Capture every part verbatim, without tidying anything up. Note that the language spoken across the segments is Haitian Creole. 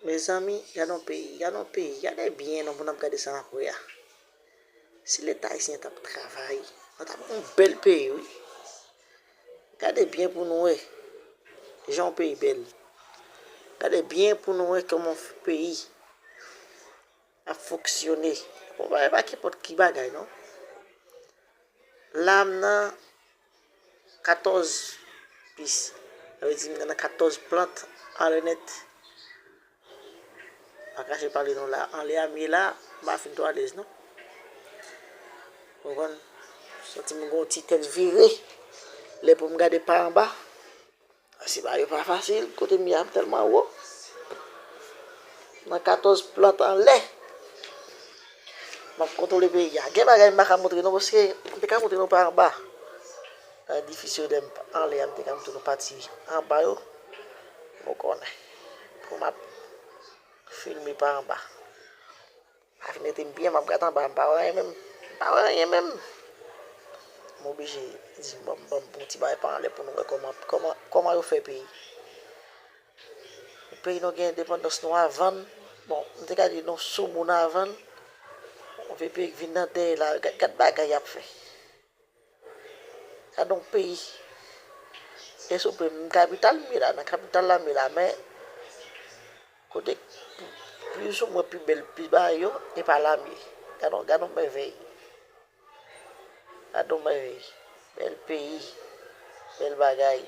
Mezanmi, gade yon peyi, gade yon peyi, gade byen non pou n ap gade sa n ap wè a. Si Leta ayisyen t ap travay, nou t ap gen yon bèl peyi, wi. Gade byen pou nou wè jan yon peyi bèl. Gade byen pou nou wè kòman yon peyi ap fonksyone. Bon, pa, pa kenpòt ki bagay, non. La, m nan katòz pis. Sa vle di m nan katòz plant anlè nèt. Pa kache pale non la. Anlè a m ye la, m pa fin twò alèz non. Ou konprann? Santi m gon ti tèt vire. Lè pou m gade pa anba. Paske bagay yo pa fasil, kote m ye a m tèlman wo. Nan katòz plant anlè. M ap kontwole peyi a. Gen bagay m pa ka montre nou paske m te ka montre nou pa anba. Nan edifis yo lè m anlè a, m te ka montre nou pati anba yo. Ou konnen. Pou m ap filme pa anba. Pa fin rete m byen, m ap gade anba, m pa wè anyen menm. M pa wè anyen menm. M oblije di, ban m, ban m pran ti bagay pa anlè pou nou wè kòman, kòman, kòman yo fè peyi. Peyi nou gen endepandans nou avan l. Bon, m te ka di nou soumoun avan l. Yon vye peyi k vin nan dèyè la, gad, gad bagay y ap fè. Gad yon peyi. E souple, m kapital m ye la, nan kapital la m ye la, men kote plizoumwen pi bèl, pi bagay yo, e pa la m ye. Gad yon, gad yon mèvèy. Gad yon mèvèy. Bèl peyi, bèl bagay.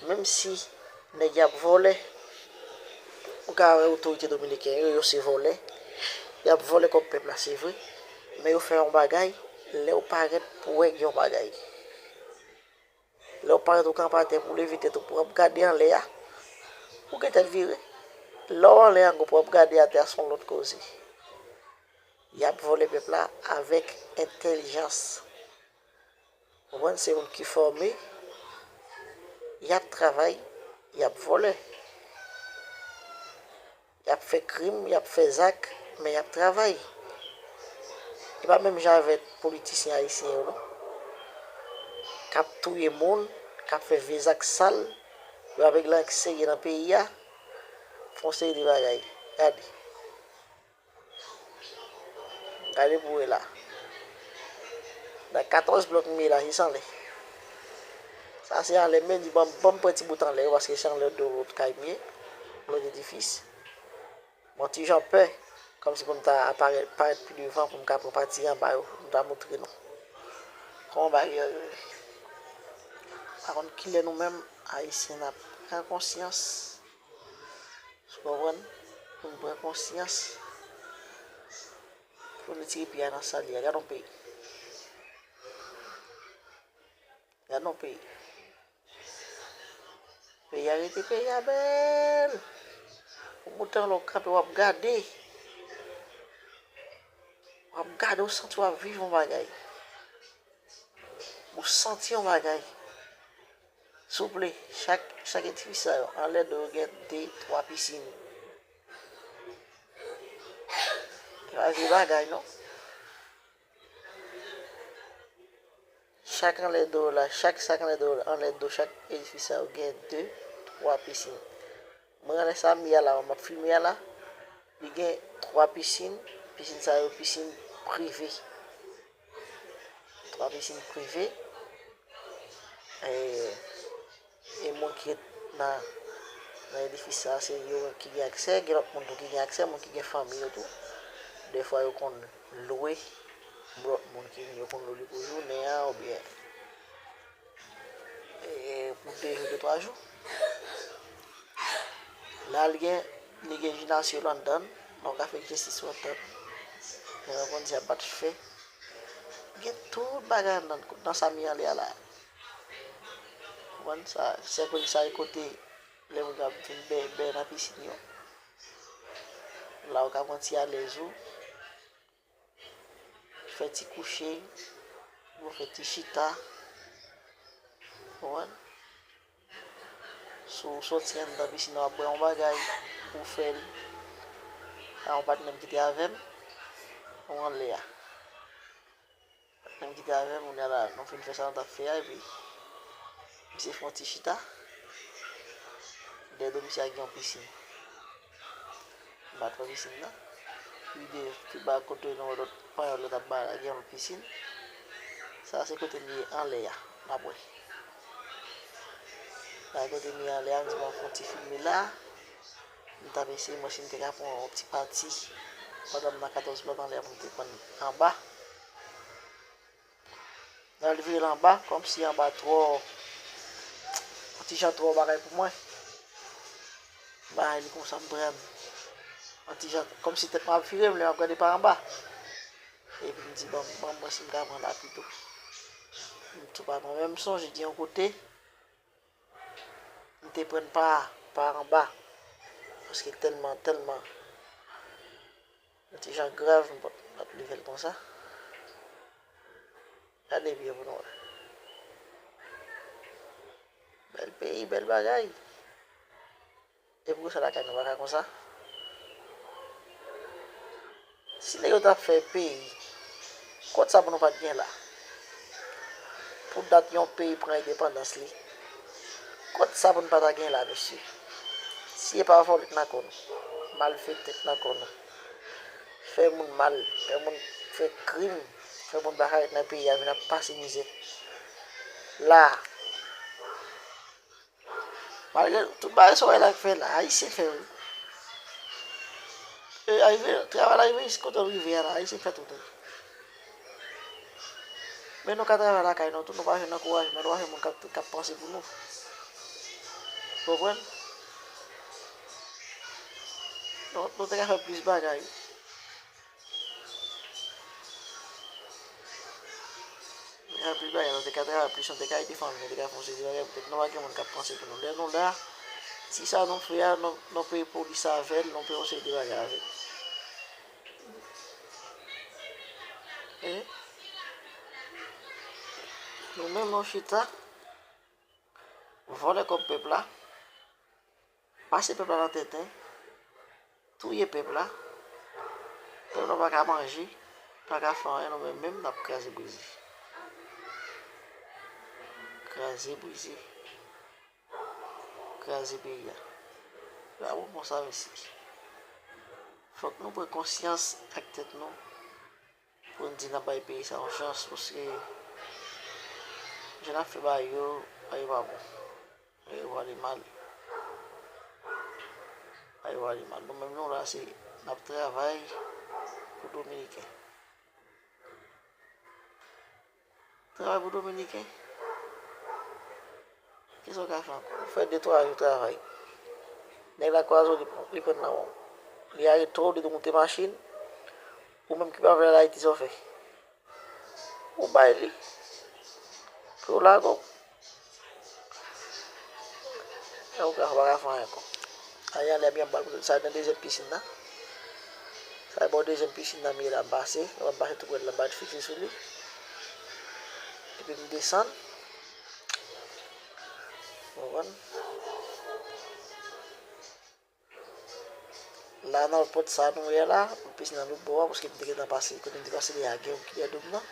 Menm si nèg y ap vòlè, ou ka wè otorite dominiken yo, yo se vòlè. Y ap vòlè kòb pèp la, se vre. Men yo fè yon bagay, lè w parèt pou wè gen yon bagay. Lè w parèt ou kanpe atè pou w leve tèt ou pou w ap gade anlè a, ou gen tèt vire. Lè w anlè a ankò pou w ap gade atè a se yon lòt koze. Y ap vòlè pèp la avèk entèlijans. Ou konprann? Se moun ki fòme, y ap travay, y ap vòlè. Y ap fè krim, y ap fè zak, men y ap travay. E pa menm jan avèk politisyen ayisyen yo, non. K ap touye moun, k ap fè vye zak sal, yo avèk lang serye nan peyi a, fè yon seri de bagay. Gade. Gade pou wè la. Nan katòz blòk m ye la, jis anlè. Sa se anlè, men di ban m, ban m pran ti bout anlè yo, paske se anlè de lòt kay m ye, lòt edifis. Mwen ti jan pè, kòmsi pou m ta aparèt, parèt pi devan pou m ka pran pati anba yo, pou m ta montre nou. Kòman bagay yo ye? Pa konn kilè nou menm, Ayisyen, n ap pran konsyans. Ou konprann? Pou n pran konsyans. Pou n retire pye a nan sal li a. Gad yon peyi. Gad yon peyi. Peyi a rete, peyi a bèl. Ou moute anlè w kanpe, w ap gade. W ap gade, ou santi w ap viv yon bagay. Ou santi yon bagay. Souple, chak, chak edifis sa yo, anlè de yo gen de, twa pisin. E pa vye bagay, non. Chak anlè do la, chak, chak anlè do, anlè do chak edifis sa yo gen de, twa pisin. Mwen anlè sa m ye a la, m ap filme a la, li gen twa pisin, pisin sa yo pisin prive. Twa pisin prive. E, e moun ki ret nan, nan edifis sa, se yo ki gen aksè, gen lòt moun tou ki gen aksè, moun ki gen fanmi yo tou. Defwa yo konn lwe, lòt moun ki vin yo konn lwe li pou jounen an, oubyen, e, pou de jou, de twa jou. La, li gen, li gen jimnasyo anndan, lè w ka fè egzèsis ou anndan. Lè w konn di ap bat fè. Gen tout bagay anndan, nan sa m ye anlè a la. Konprann sa, sèkil sa e kote lè moun yo ap vin bè, bè nan pisin yo. La ou ka pran ti alèz ou, fè ti kouche, ou fè ti chita. Konprann? Si w soti anndan pisin nan, w ap bwè yon bagay, ou fè l. A yon patnè m ki te avè m, ou anlè a. Patnè m ki te avè m, kounye a la, nou fin fè sa nou t ap fè a, epi misye fè yon ti chita. Dèyè do misye a gen yon pisin. Bat fè pisin nan. Vide pi ba kote nou wè lòt panyòl yo t ap ba la gen yon lòt pisin. Sa se kote m ye anlè a. N ap wè. Sa kote m ye anlè a, m di m ap fè yon ti filme la. M t ap eseye m wè si m te ka pran yon ti pati pandan m nan katòz plant anlè a pou m te pran anba. Nan l vire l anba, kòmsi anba twò, yon ti jan twò bagay pou mwen. Bagay li konsa m pran. Yon ti jan, kòmsi tèt mwen ap vire m lè m ap gade pa anba. Epi m di, bon, bon, mwen si m ka pran la pito. M tou pa pran. Men m sonje gen yon kote, m te pran pa, pa anba. Paske tèlman, tèlman, yon ti jan grav, m pa t, pa t leve l konsa. Gade byen pou nou wè. Bèl peyi, bèl bagay. E poukisa lakay nou pa ka konsa? Si nèg yo t ap fè peyi, kot sa pou nou pa t gen la? Pou dat yon peyi pran endepandans li, kot sa pou nou pa ta gen la, mesye? Si e pa vòlè k nan kò nou, malfektè k nan kò nou, fè moun mal, fè moun fè krim, fè moun pa ka ret nan peyi a, vin ap pase mizè la. Malgre tout bagay sa w wè la k fè la, Ayisyen fè wi. E, Ayisyen, travay la rive jis kote l rive a la, Ayisyen fè tout. Men nou ka travay lakay nou tou, nou pa jwenn ankourajman, nou pa jwenn moun k ap, k ap panse pou nou. Konprann? Nou, nou te ka fè plis bagay. Gen anpil bagay, nou te ka travay plis, nou te ka ede fanmi, nou te ka fè yon seri de bagay, poutèt nou pa gen moun k ap panse pou nou. Lè nou la, ti sa nou fè a, nou, nou peye polis avè l, nou peye yon seri de bagay avè l. E nou menm, nou chita, vòlè kòb pèp la, pase pèp la nan tenten, touye pèp la. Pèp la pa ka manje, pa ka fè anyen, nou menm menm n ap kraze brize. Kraze brize. Kraze peyi a. Se pa bon konsa, mesye. Fòk nou pran konsyans ak tèt nou. Pou n di n ap bay peyi sa yon chans, paske jan n ap fè bagay yo, bagay yo pa bon. Bagay yo prale mal. Bagay yo prale mal. Nou menm nou la, se n ap travay pou Dominiken. Travay pou Dominiken. Kisa w ka fè ankò? Ou fè de twa jou travay. Nèg la kwaze w, li pran, li pran nan men w. Li arete w, li di w moute machin. Ou menm ki pa vle al Ayiti, sa w fè? Ou bay li. Pou yo lage w. E ou ka, ou pa ka fè anyen ankò. Ayi, anlè byen bal, sa nan dezyèm pisin nan. Sa bò dezyèm pisin nan, m ye la, m pase. Lè m pase tou prè l la, m pa t fikse sou li. Epi m desann. Ou konprann? La nan pòt sa nou ye la, pisin nan lòt bò a, paske m te gentan pase, kote m te pase li a gen yon kilè dlo nan.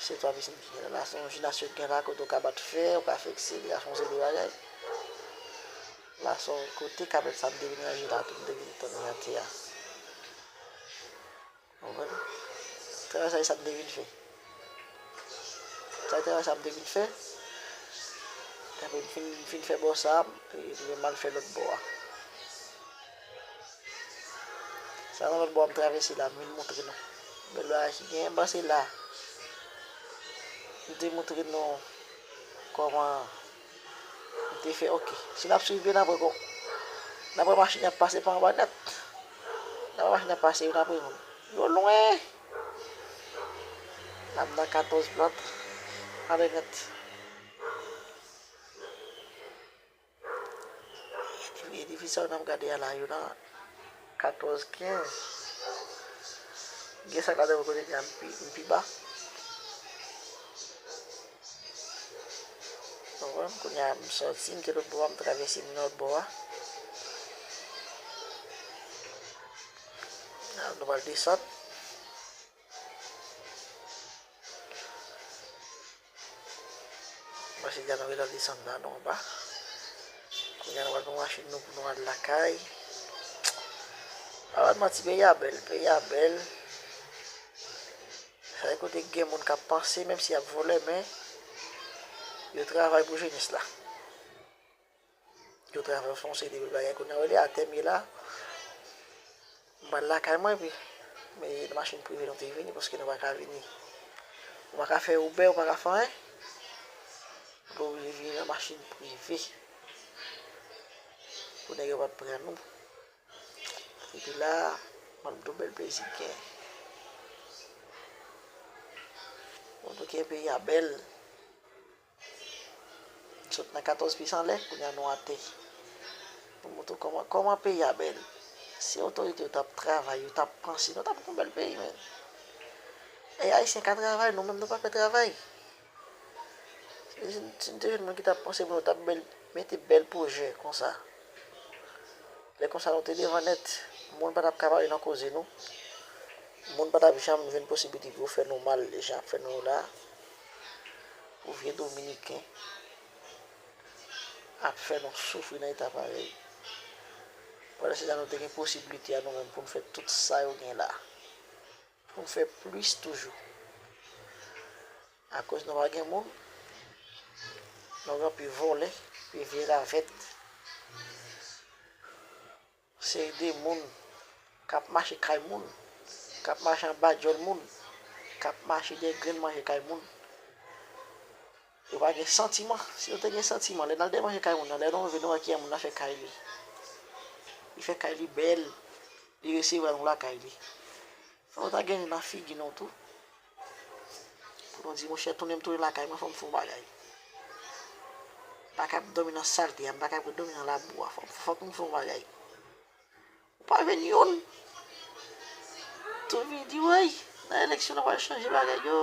Se twa pisin ki gen la. La se yon jimnastik ki gen la, kote w ka bat fè, w ka fè ekselerasyon, se de bagay. La se yon kote kabèt sa m te vin ranje la, tou m te vin tann li atè a. Konprann? Travay sa, e sa m te vin fè. Sa, e travay sa m te vin fè. Apre m fin, m fin fè bò sa, epi m al fè lòt bò a. Sa nan lòt bò a m travèse la, m vin montre nou. Bèl bagay ki genyen, pase la. M te montre nou kòman m te fè, oke. Si n ap swiv byen, n ap wè kon, n ap wè machin ap pase pa anba nèt. N ap wè machin ap pase youn apre youn. Yo lwen. N ap nan katòz plant. Ale nèt. Edifis, edifis sa yo n ap gade a la, yo nan katòz, kenz. Gen sa k ladan yo kote m pi, m pi ba. Konprann? Kounye a, m sòti, m te lòt bò a, m travèse, m nan lòt bò a. Nou pral desann. Paske deja nou gentan desann la, nou anba. Kounye a, nou pral pran machin nou pou nou al lakay. Pa ba n manti, peyi a bèl, peyi a bèl. Sa se kote gen moun k ap panse, menm si y ap vòlè, men yo travay pou jenès la. Yo travay, fè yon seri de bagay. Kounye a, w wè atè m ye la, m pral lakay mwen, epi, men machin prive nou te vini, paske nou pa ka vini. Ou pa ka fè Uber, ou pa ka fè anyen. Ou te oblije vini nan machin prive pou nèg yo pa t pran nou. Epi la, m ap di w bèl plezi gen. Antouka, peyi a bèl. Sot nan katòz pis anlè, kounye a nou atè. Pou montre w kòman, kòman peyi a bèl. Si otorite yo t ap travay, yo t ap panse, nou t ap gen yon bèl peyi, men. E Ayisyen ka travay, nou menm nou pa fè travay. Si, si, si nou te jwenn moun ki t ap panse pou nou, t ap bèl, mete bèl pwojè konsa. Lè konsa nou te devan nèt, moun pa t ap ka pale nan koze nou. Moun pa t ap janm jwenn posiblite pou yo fè nou mal, jan y ap fè nou la. Pou vye Dominiken ap fè nou soufri nan eta parèy. Pandan se tan nou te gen posiblite a nou menm pou n fè tout sa yo gen la. Pou n fè plis toujou. Akoz nou pa gen moun, nou gen anpil vòlè, anpil vye ravèt. Seri de moun k ap mache kay moun, k ap mache anba djòl moun, k ap mache dèyè grenn manje kay moun. Yo pa gen santiman. Si yo te gen santiman, lè n al dèyè manje kay moun nan, lè nou rive, nou wè kijan moun nan fè kay li. Li fè kay li bèl, li resevwa nou lakay li. Fò nou ta gen nan figi nou tou. Pou nou di, monchè, tounen m tounen lakay mwen, fò m fè yon bagay. M pa kab dòmi nan salte a, m pa kab dòmi nan labou a, fò, fòk m fè yon bagay. Ou pa jwenn youn. Tou vin di, woy, nan eleksyon nou pral chanje bagay yo.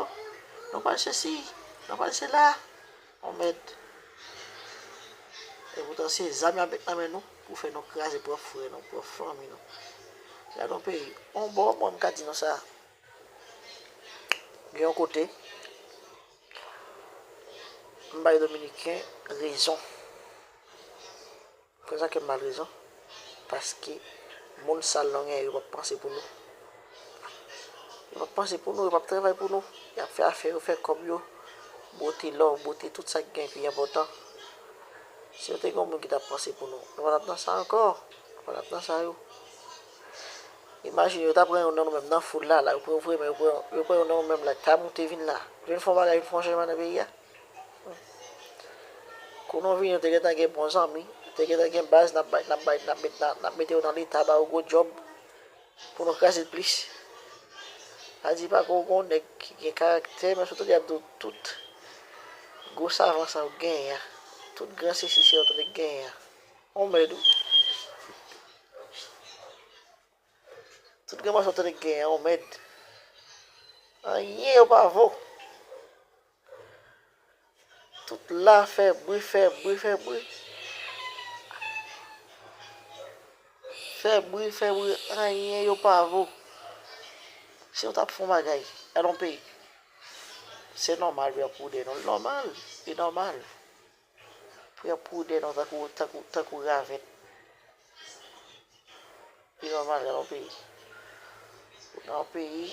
Nou pral sesi, nou pral sela. On mèd. Epoutan se zam y ap met nan men nou pou fè nou kraze pwòp frè nou, pwòp fanmi nou. Gade yon peyi. On bò, mwen m ka di nou sa. Gen yon kote, m bay Dominiken rezon. Prezan ke m ba l rezon. Paske moun sal nou gen, yo p ap panse pou nou. Yo p ap panse pou nou, yo p ap travay pou nou. Y ap fè afè yo, fè kòb yo, bwote lò, bwote tout sa ki gen pi enpòtan. Si yo te gen yon moun ki t ap panse pou nou, nou pa t ap nan sa ankò. Nou pa t ap nan sa yo. Imajine, yo ta pran youn nan nou menm nan foul la, la, yo pran, yo pran, yo pran, yo pran youn nan nou menm la, ta moute vin la. Vin fè yon bagay, vin fè yon chanjman nan peyi a. Kou nou vini, nou te gentan gen bon zanmi, te gentan gen baz, n ap bay, n ap bay, n ap met, n ap, n ap mete yo nan leta, ba yo gwo djòb pou nou kraze l plis. A di pa kou gon nèg ki gen karaktè, men sou tout y ap di w tout gwo savan sa yo genyen an, tout gran sesi se yo tande genyen an. On mèd wi. Tout gran mason tande genyen an, on mèd. Anyen yo pa vo. Tout la fè bri, fè bri, fè bri. Fè bri, fè bri, anyen yo pa vo. Si yo t ap fè yon bagay, alon peyi. Se nòmal pou y ap pwoude nou. Nòmal, li nòmal. Pou y ap pwoude nou tankou, tankou, tankou ravèt. Li nòmal nan yon peyi. Ou nan yon peyi,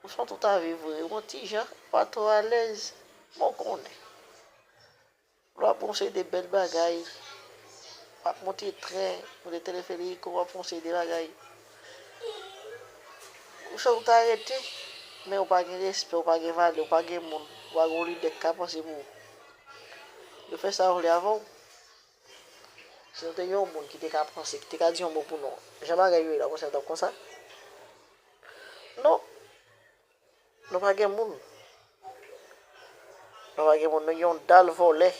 ou se yon tout a viv vre, ou yon ti jan, ou pa twò alèz, men w konnen. Lè w ap fè yon seri de bèl bagay, w ap monte tren, monte teleferik, w ap fè yon seri de bagay. Ou se ou ta rete, men ou pa gen respè, ou pa gen valè, ou pa gen moun, ou pa gen yon lidè k ka panse pou ou. Yo fè sa yo vle avè w. Si nou te gen yon moun ki te ka panse, ki te ka di yon mo pou nou, jan bagay yo ye la, ou panse nou t ap konsa? Non. Nou pa gen moun. Nou pa gen moun. Nou gen yon dal vòlè,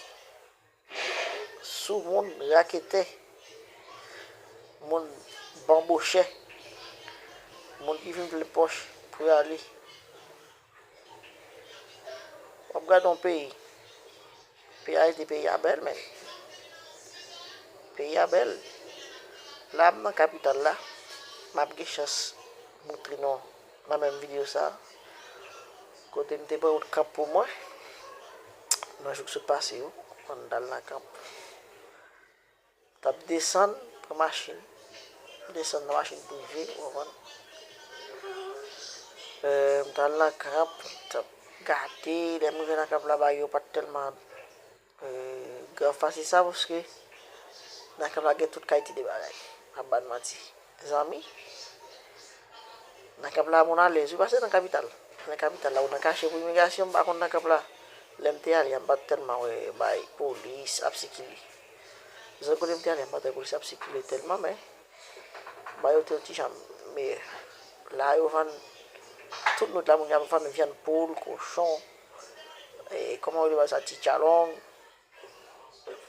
sou moun, raketè, moun banbochè, moun ki vin plen pòch pou y ale. W ap gade yon peyi. Peyi Ayiti, peyi a bèl, men. Peyi a bèl. La, m nan kapital la. M ap gen chans montre nou nan menm videyo sa a. Kote m te pran wout Kanp pou mwen. Nan jou k sot pase yo. Anndan l nan Kanp. T ap desann, pran machin. desann nan machin prive, ou konprann. E, m t al nan Kap, m t ap gade, lè m rive nan Kap la, bagay yo pa t tèlman, e, grav pase sa, paske nan Kap la gen tout kalite de bagay. M ap ba n manti. Zanmi, nan Kap la, moun alèz, wi, pase nan kapital. Nan kapital la, ou nan kache pou imigrasyon, m pa konn nan Kap la. Lè m te ale a, m pa t tèlman wè bay polis ap sikile. Zòn kote m te ale a, m pa t wè polis ap sikile tèlman, men bay yo te yon ti jan meyè. La, yo vann, tout nwit la, moun yo ap vann vyann poul, kochon, e, kòman yo rele sa, chichalong,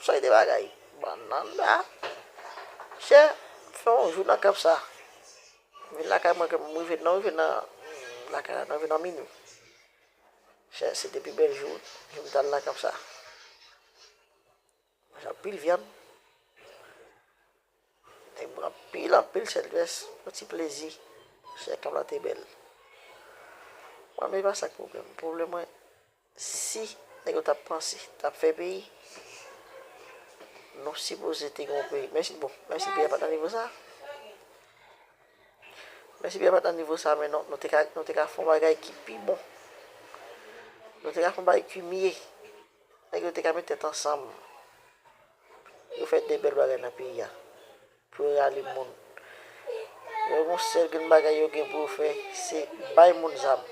sòy de bagay. Bannann la, chè, m fè yon jou nan Kap sa. M vin lakay mwen, m rive, non, rive nan lakay la, non, rive nan minwi. Chè, se te pi bèl jou, jou m t al nan Kap sa. Manje anpil vyann. Nèg bwè anpil, anpil sèlvès, yon ti plezi. Chè, Kap la te bèl. Mwen, men pa sa k pwoblèm. Pwoblèm mwen, si nèg yo t ap panse, t ap fè peyi, nou sipoze te gen yon peyi. Menm si, bon, menm si peyi a pa t nan nivo sa. Menm si peyi a pa t nan nivo sa, men nou, nou te ka, nou te ka fè yon bagay ki pi bon. Nou te ka fè yon bagay ki mye. Nèg yo te ka met tèt ansanm. Yo fè de bèl bagay nan peyi a. Pou yo rale moun. Yo gen yon sèl grenn bagay yo gen pou yo fè, se bay moun zam.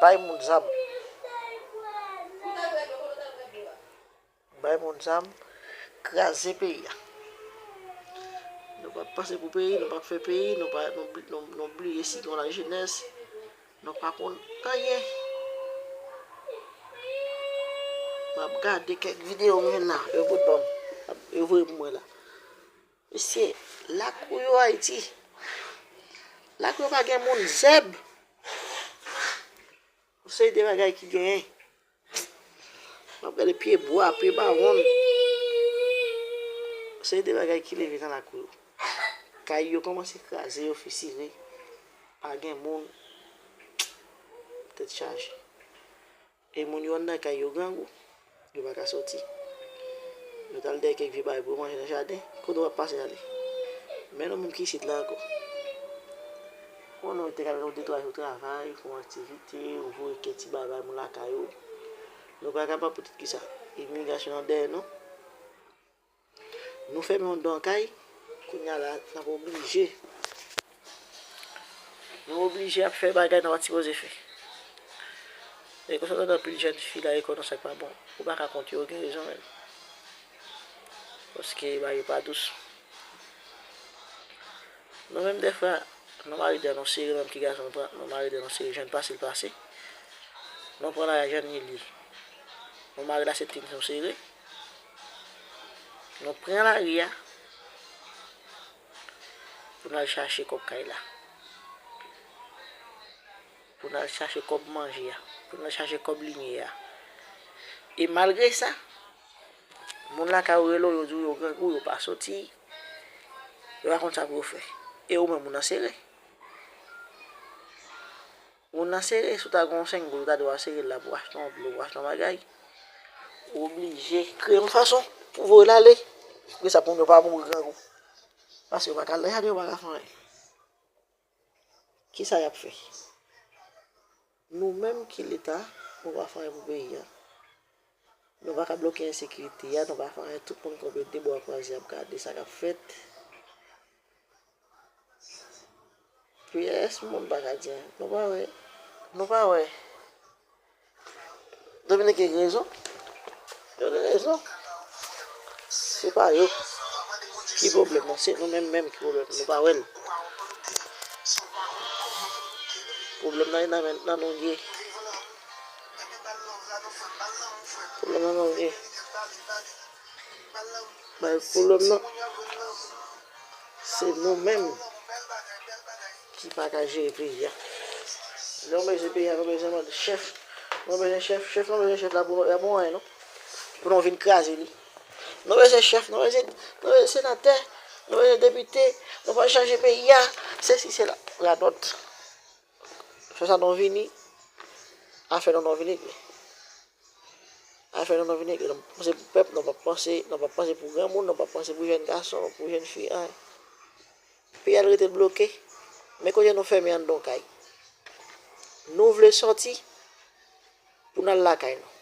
Bay moun zam. Bay moun zam, kraze peyi a. Nou p ap panse pou peyi, nou p ap fè peyi, nou pa, nou, nou, nou bliye si gen lajenès, nou pa konn anyen. M ap gade kèk videyo m jwenn la, yo pote ban m, yo voye pou mwen la. Mesye, lakou yo Ayiti, lakou yo pa gen moun, zèb. Yon seri de bagay ki genyen. M ap gade pye bwa, pye bawon. Yon seri de bagay ki leve nan lakou yo. Kay yo kòmanse kraze, yo fisire. Pa gen moun. Tèt chaje. E moun yo anndan kay yo grangou. Yo pa ka soti. Yo t al dèyè kèk vye bagay pou yo manje nan jaden. Kote w ap pase ale? Men nou menm ki isit la ankò. Konnen w te ka mete yon de twa jou travay, fè yon aktivite, ou voye kèk ti bagay bay moun lakay ou. Nou pa kapab poutèt kisa? Imigrasyon an dèyè nou. Nou fèmen yon do an kay, kounye a la, n ap oblije. Nou oblije ap fè bagay nou pa t sipoze fè. E konsa w tande anpil jèn fi la, yo konnen sa k pa bon. Ou pa ka kont yo, yo gen rezon menm. Paske bagay yo pa dous. Nou menm dèfwa, nou mare dan nou sere, nou menm ki gason, nou pran, nou mare dan nou sere, jan l pase, l pase. Nou pran lari a jan l ye. Nou mare lase tin nou sere. Nou pran lari a pou n al chache kòb kay la. Pou n al chache kòb manje a. Pou n al chache kòb limyè a. E malgre sa, moun lakay ou rele w, yo di w yo grangou, yo pa soti. Yo pa konn sa pou yo fè. E ou menm, ou nan sere. Ou nan sere, si w ta gen yon senk goud, ou ta di w ap sere la pou w achte yon dlo, pou w achte yon bagay. Ou oblije kreye yon fason pou voye l ale. Pou sa, pou moun yo pa mouri grangou. Paske yo pa ka al nan jaden, yo pa ka fè anyen. Kisa y ap fè? Nou menm ki Leta, nou pa fè anyen pou peyi a. Nou pa ka bloke ensekirite a, nou pa fè anyen. Tout moun kanpe de bra kwaze ap gade sa k ap fèt. P S, moun pa ka di anyen. Nou pa wè, nou pa wè. Dominiken gen rezon. Yo gen rezon. Se pa yo ki pwoblèm nan, se nou menm menm ki pwoblèm nan. Nou pa wè l. Pwoblèm nan, nan, nan nou l ye. Pwoblèm nan, nan nou l ye. Bay pwoblèm nan, se nou menm ki pa ka jere peyi a. Lè w bezwen peyi a, nou bezwen mande chèf. Nou bezwen chèf, chèf, nou bezwen chèf la pou nou, pou anyen, non. Pou nou vin kraze li. Nou bezwen chèf, nou bezwen, nou bezwen senatè, nou bezwen depite, nou pral chanje peyi a, sesi, sela, radòt. Se sa nou vini, afè nou nou vini regle. Afè nou nou vini regle. Nou panse pou pèp, nou pa panse, nou pa panse pou granmoun, nou pa panse pou jèn gason, pou jèn fi, anyen. Peyi a rete bloke. Men kote nou fèmen anndan yon kay. Nou vle sòti pou n al lakay nou.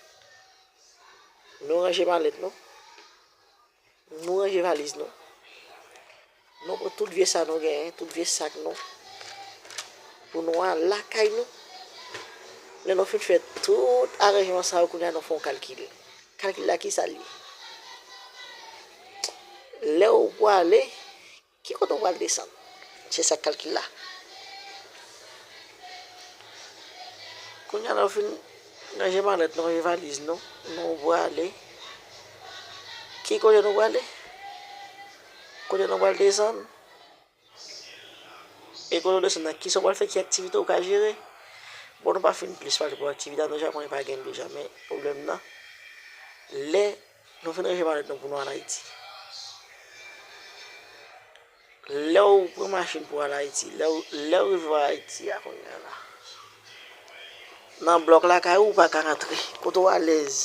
Nou ranje malèt nou. Nou ranje valiz nou. Nou pran tout vye sa nou genyen, tout vye sak nou. Pou nou al lakay nou. Lè nou fin fè tout aranjman sa yo, kounye a nou fè yon kalkil. Kalkil la, ki sa l ye? Lè w prale, ki kote w pral desann? Se sa k kalkil la. Kounye a nou fin ranje malèt nou, ranje valiz nou, nou prale. Ki kote nou prale? Kote nou pral desann? E kote w desann nan, kisa w pral fè, ki aktivite w ka jere? Bon, nou pa fin plis pale pou aktivite a, nou ja konnen pa gen deja, men pwoblèm nan, lè nou fin ranje malèt nou pou nou al Ayiti. Lè w pran machin pou al Ayiti, lè w, lè w rive Ayiti a kounye a la, nan blòk lakay ou, ou pa ka rantre. Kote w alèz,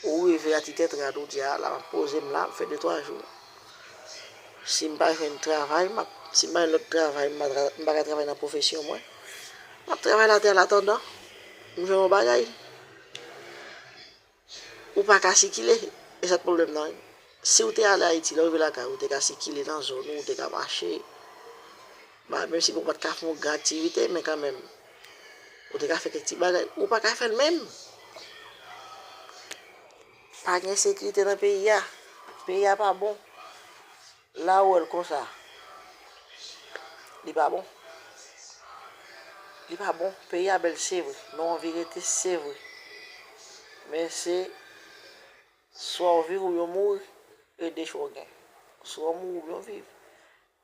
ou rive a ti tèt rad, ou di, "A la, m ap poze m la, m fè de twa jou. Si m pa jwenn travay, m ap, si m pa jwenn lòt travay, m pa tra-, m pa ka travay nan pwofesyon mwen. M ap travay la, an atandan m jwenn yon bagay." Ou pa ka sikile. E sa t pwoblèm nan. Si w te ale Ayiti, lè w rive lakay ou, ou te ka sikile nan zòn ou, ou te ka mache. Ba, menm si w pa t ka fè yon gran aktivite, men kanmenm, ou te ka fè kèk ti bagay. Ou pa ka fè l menm. Pa gen sekirite nan peyi a. Peyi a pa bon. La ou wè l konsa. Li pa bon. Li pa bon. Peyi a bèl, se vre. Nou anvi rete, se vre. Men se swa w viv oubyen w mouri, e de chwa w gen. Swa w mouri oubyen w viv.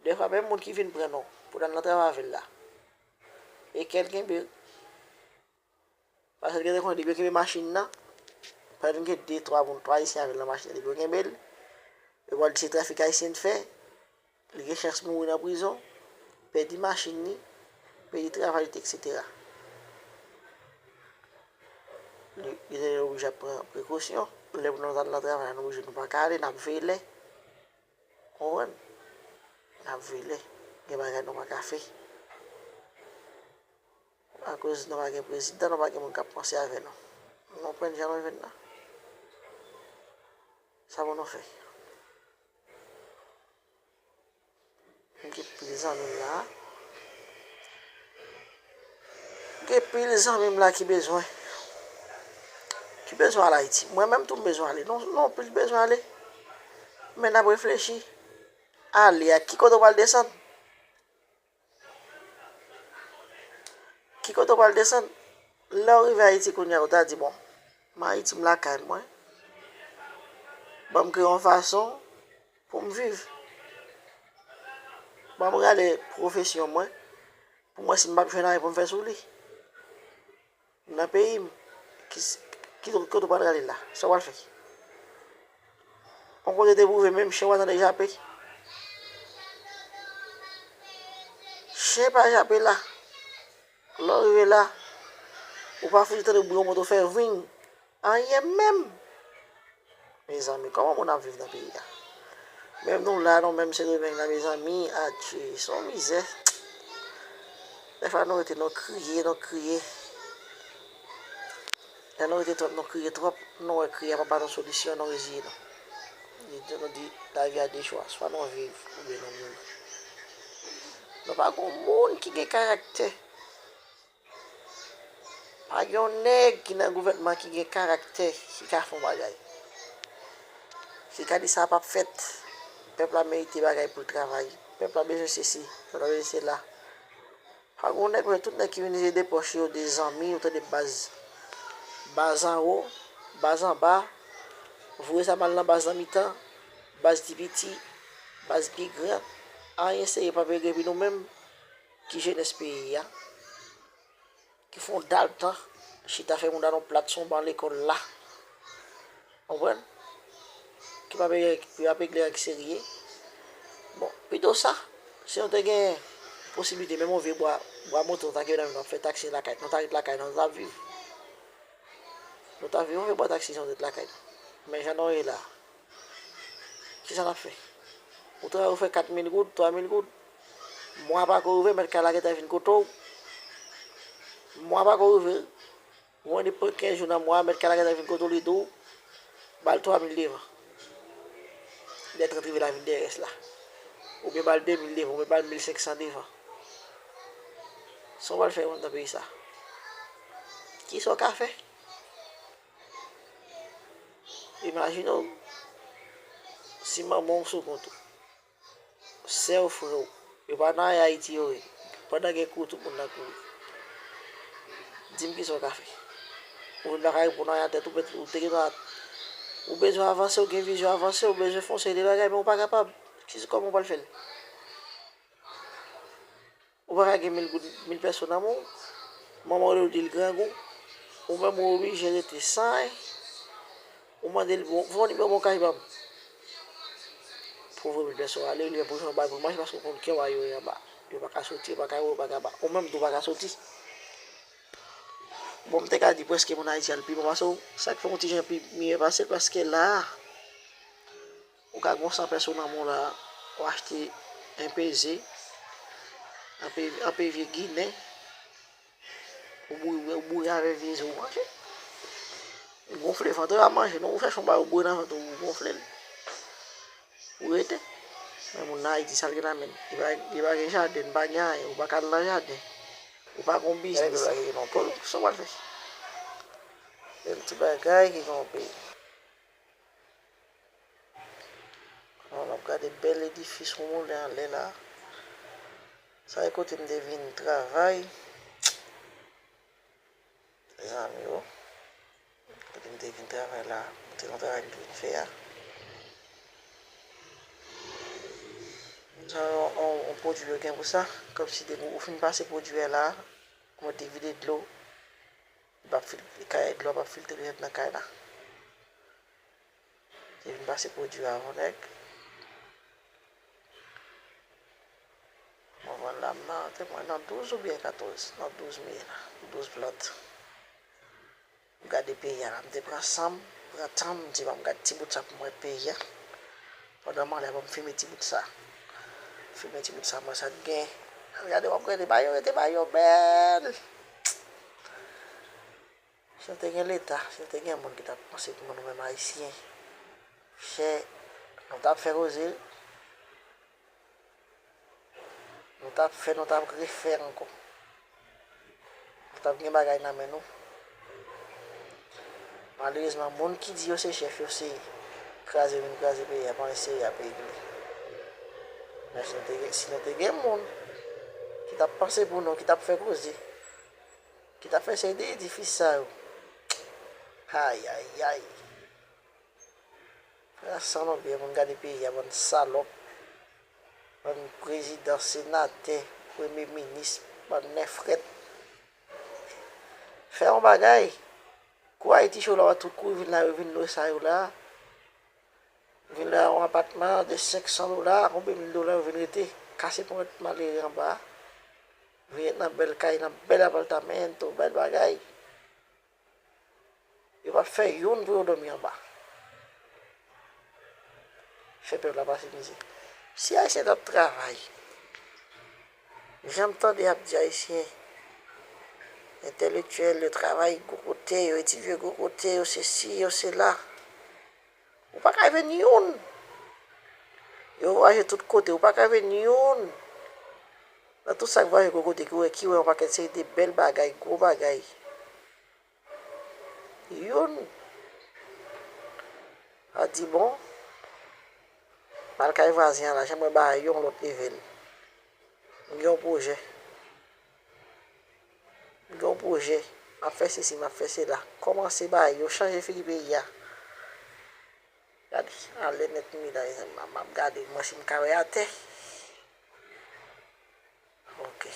Dèfwa, menm moun ki vin pran nou pou n al nan travay avè l la, e kè l kenbe l. Paske l gentan konnen depi yo kenbe machin nan, pa t gen de, twa moun, twa ayisyen avè l nan machin nan, depi yo kenbe l, yo pral di se trafik ayisyen l fè, li gen chans mouri nan prizon, pèdi machin li, pèdi travay li, etsetera. Li, li te oblije ap pran prekosyon. Lè pou nou al nan travay la, nou oblije, nou pa ka ale, n ap veye lè. Konprann? N ap veye lè. Gen bagay nou pa ka fè. Akoz nou pa gen prezidan, nou pa gen moun k ap panse avè nou. Nou konprann jan nou jwenn la? Sa pou nou fè? M gen pil zanmi m la. M gen pil zanmi m la ki bezwen, ki bezwen al Ayiti. Mwen menm tou m bezwen ale. Nou, nou plis bezwen ale. Men n ap reflechi. Ale a ki kote w pral desann? Ki kote w pral desann? Lè w rive Ayiti kounye a, ou ta di, "Bon, m Ayiti, m lakay mwen. Ban m kreye yon fason pou m viv. Ban m gade pwofesyon mwen, pou m wè si m p ap jwenn anyen pou m fè sou li." Nan peyi m, ki, ki, kote w pral rale la? Sa w pral fè? Yon kote te pwouve menm chen w a tande jape. Chen pa jape la. Lè w rive la, ou pa fouti tande bri yon moto fè vwing. Anyen menm. Mezanmi, kòman moun ap viv nan peyi a? Menm nou la, nou menm Sendomeng la, mezanmi, adje, se yon mizè. Dèfwa nou rete, nou kriye, nou kriye. Lè nou rete twòp, nou kriye twòp, nou wè kriye a pa ba nou solisyon, nou reziye nou. Li di, nou di, lavi a de chwa, swa nou viv, oubyen nou mouri. Nou pa gon moun ki gen karaktè. Pa gen yon nèg ki nan gouvènman ki gen karaktè, ki ka fè yon bagay. Ki ka di sa p ap fèt. Pèp la merite bagay pou l travay. Pèp la bezwen sesi, pèp la bezwen sela. Pa gen yon nèg, men tout nèg ki vin se de pwòch yo, de zanmi, ou tande baz, baz anwo, baz anba, voye sa m al nan baz nan mitan, baz pi piti, baz pi gran. Anyen serye p ap regle epi nou menm ki jenès peyi a, ki fè yon dal tan, chita fè moun nan yon plat sou yon ban lekòl la. Konprann? Ki pa peye, ki pa peye ak serye. Bon, pito sa, si nou te gen posiblite, menm yon vye bwa, bwa moto, nou ta kenbe nan men nou, ap fè taksi lakay, nou ta ret lakay nou, nou ta viv. Nou ta viv yon vye bwa taksi, si nou te ret lakay nou. Men jan nou ye la, kisa n ap fè? Ou travay, ou fè kat mil goud, twa mil goud. Mwa pako rive, mèt kay la gentan vin kote w. Mwa pako rive. Ou annik pran kenz jou nan mwa a, mèt kay la gentan vin kote w, li di w, ba l twa mil devan. Lè trant rive la, vin dèyè rès la. Oubyen ba l de mil devan, oubyen ba l mil senk san devan. Sa w pral fè menm nan peyi sa? Kisa w ka fè? Imajine w, si manman w sou kont ou, sè w, frè w, yo pa nan anyen Ayiti yo ye. Pandan gen kou, tout moun nan kouri. Di m kisa w ka fè? Ou vin pa ka reponn anyen nan tèt ou, ou te gen dwa, ou bezwen avanse, ou gen vizyon avanse, ou bezwen fè yon seri de bagay, men ou pa kapab. Kisa, kòman w pral fè l? Ou pa ka gen mil goud, mil pèso nan men w, manman w rele w di l grangou, ou menm ou oblije rete san anyen, ou mande l, bon, voye yon nimewo bon kay ban m. Pou voye mil pèso ale, li menm pou jwenn bagay pou l manje, paske w konn kè w a yo ye anba. Yo pa ka soti, yo pa ka wo, yo pa ka ba. Ou menm tou pa ka soti. Bon, m te ka di prèske moun Ayiti al pi bon pase w, sa k fè yon ti jan pi miyè pase l, paske la a, ou ka gen san pèso nan men w la, ou achte enpe ze, enpe, enpe vye ginen, ou boure, ou boure avè vye ze, ou manje. Ou gonfle vant ou, a manje, non, ou chèche yon bagay, ou boure nan vant ou, ou gonfle l. Ou rete. Men moun nan Ayiti, sa l gen nan men l? Li pa, li pa gen jaden, li pa gen anyen, ou pa ka al nan jaden. Ou pa gen biznis. Gade bagay ki nan peyi. Sa w pral fè? Gen ti bagay ki gen nan peyi. Bon, n ap gade bèl edifis ou moulen anlè la. Sa e kote m te vin travay. Mezanmi o. Kote m te vin travay la, m te nan travay m te vin fè a. Sa yon, yon, yon pwodui yo gen pou sa, kòmsi depi ou fin pase pwodui a la, ou mete vide dlo, li p ap fil-, kay, dlo a p ap filtre jwenn nan kay la. Te vin pase pwodui a avè w nèg. Mwen vann lam nan, te mwen nan douz oubyen katòz, nan douz m ye la, douz plant. M gade peyi a la, m te pran san m, pran tan m, m di ban m gade ti bout sa pou m wè peyi a. Pandan m anlè, ban m filme ti bout sa. Filme ti bout sa, m wè sa k gen. Gade, w ap gade, bagay yo rete, bagay yo bèl. Si n te gen Leta, si n te gen moun ki t ap panse pou nou menm Ayisyen, chè, nou t ap fè koze, nou t ap fè, nou t ap refè ankò. Nou t ap gen bagay nan men nou. Malerezman, moun ki di yo se chèf, yo se kraze vin kraze peyi a, pa yon seri ap regle. Men si nou te gen, si nou te gen moun ki t ap panse pou nou, ki t ap fè koze, ki t ap fè seri de edifis sa yo. Ayayay. Fè sa non byen pou n gade peyi a, bann salòp, bann prezidan, senatè, premye minis, bann nèfrèt. Fè yon bagay. Kou Ayiti cho la, w ap tout kouri vin la, yo vin lwe sa yo la. Vin lwe yon apatman de senk san dola, konbyen mil dola yo vin rete. Kase ponyèt malere anba. Vin ret nan bèl kay, nan bèl apartamento, bèl bagay. Yo p ap fè youn pou yo dòmi anba. Fè pèp la pase mizè. Si Ayisyen t ap travay, jan m tande y ap di Ayisyen, entèlektyèl, yo travay gwo kote, yo etidye gwo kote, yo sesi, yo sela. Ou pa ka jwenn youn. Yo vwayaje tout kote, ou pa ka jwenn youn. Nan tout sa k vwayaje gwo kote, ki wè, ki wè yon pakèt seri de bèl bagay, gwo bagay. Youn a di, bon, m al kay vwazen an la, jan mwen ba yo yon lòt level. M gen yon pwojè. M gen yon pwojè. M ap fè sesi, m ap fè sela. Kòmanse ba yo chanje figi peyi a. Gade, anlè nèt mi la, mezanmi, m ap gade, mwen si m ka wè atè. Ok.